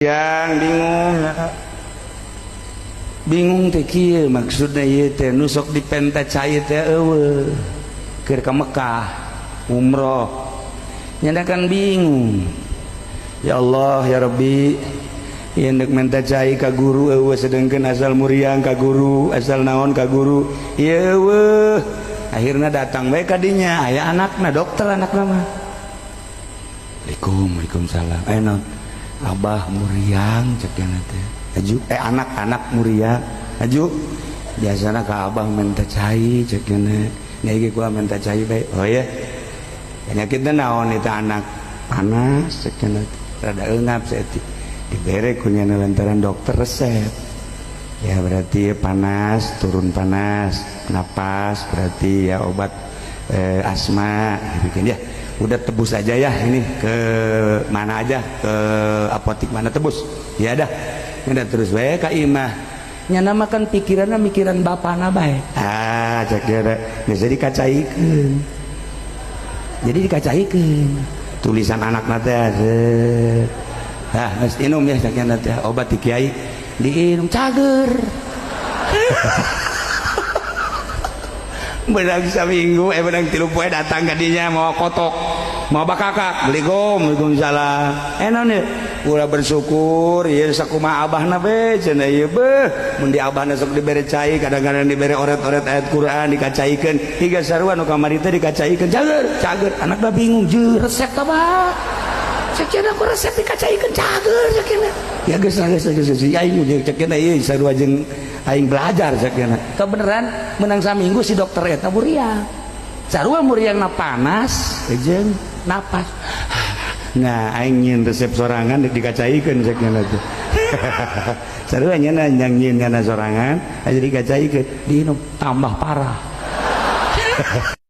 Yang bingung bingung teh kieu maksudna ieu teh nu sok dipenta cai teh eueuh keur ka Mekah umroh nyana kan bingung. Ya Allah ya Rabbi, ieu ndek menta cai ka guru eueuh, sedengkeun asal muriang ka guru, asal naon ka guru ieu eueuh. Akhirna datang bae ka dinya, aya anakna dokter, anakna mah. Assalamualaikum. Waalaikumsalam. Eh, naon? Abah muriang, cek teh. Aju, eh, anak-anak muriang. Aju, biasana ka abah minta cai, cek nya iki gua minta cai bae. Oh ya, penyakitna naon itu anak? Panas, cek, rada eungap saeutik. Dibere ku nyana lantaran dokter resep ya, berarti panas turun, panas napas, berarti ya obat asma bikin ya. Udah, tebus aja ya, ini ke mana aja, ke apotik mana, tebus ya. Dah, udah, terus bae ka imah. Nyana makan pikiranna mikiran bapana bae. Ah, cek dia geus jadi kacaikeun, jadi dikacaikeun tulisan anakna teh. Ah, geus, inum ya, cek teh, obat di kiai. Diinum, cager. Beunang saminggu, eh, beunang 3 poe, datang ka dinya mau kotok, mau bakakak. Assalamualaikum. Waalaikumsalam. Eh, naon ieu? Ulah bersyukur ieu, sakumaha abahna be cenah ieu. Beuh, mun di abahna sok dibere cai, kadang-kadang dibere oret-oret ayat Quran, dikacaikeun hingga sarua nu kamari teh dikacaikeun, cager cager. Anakna bingung, je resep tah bah, cek cenah, ku resep dikacaikeun cager, cek cenah. Ya geus geus geus geus, aing cek cenah, ieu sarua jeung aing belajar, cek cenah. Kebeneran menang saminggu si dokter eta muriang, sarua muriangna panas jeung napas. Nah, aing nyieun resep sorangan dikacaikeun, cek nya teh. Sarua nya yang nyieun nyana sorangan aja dikacaikeun, diinum, tambah parah.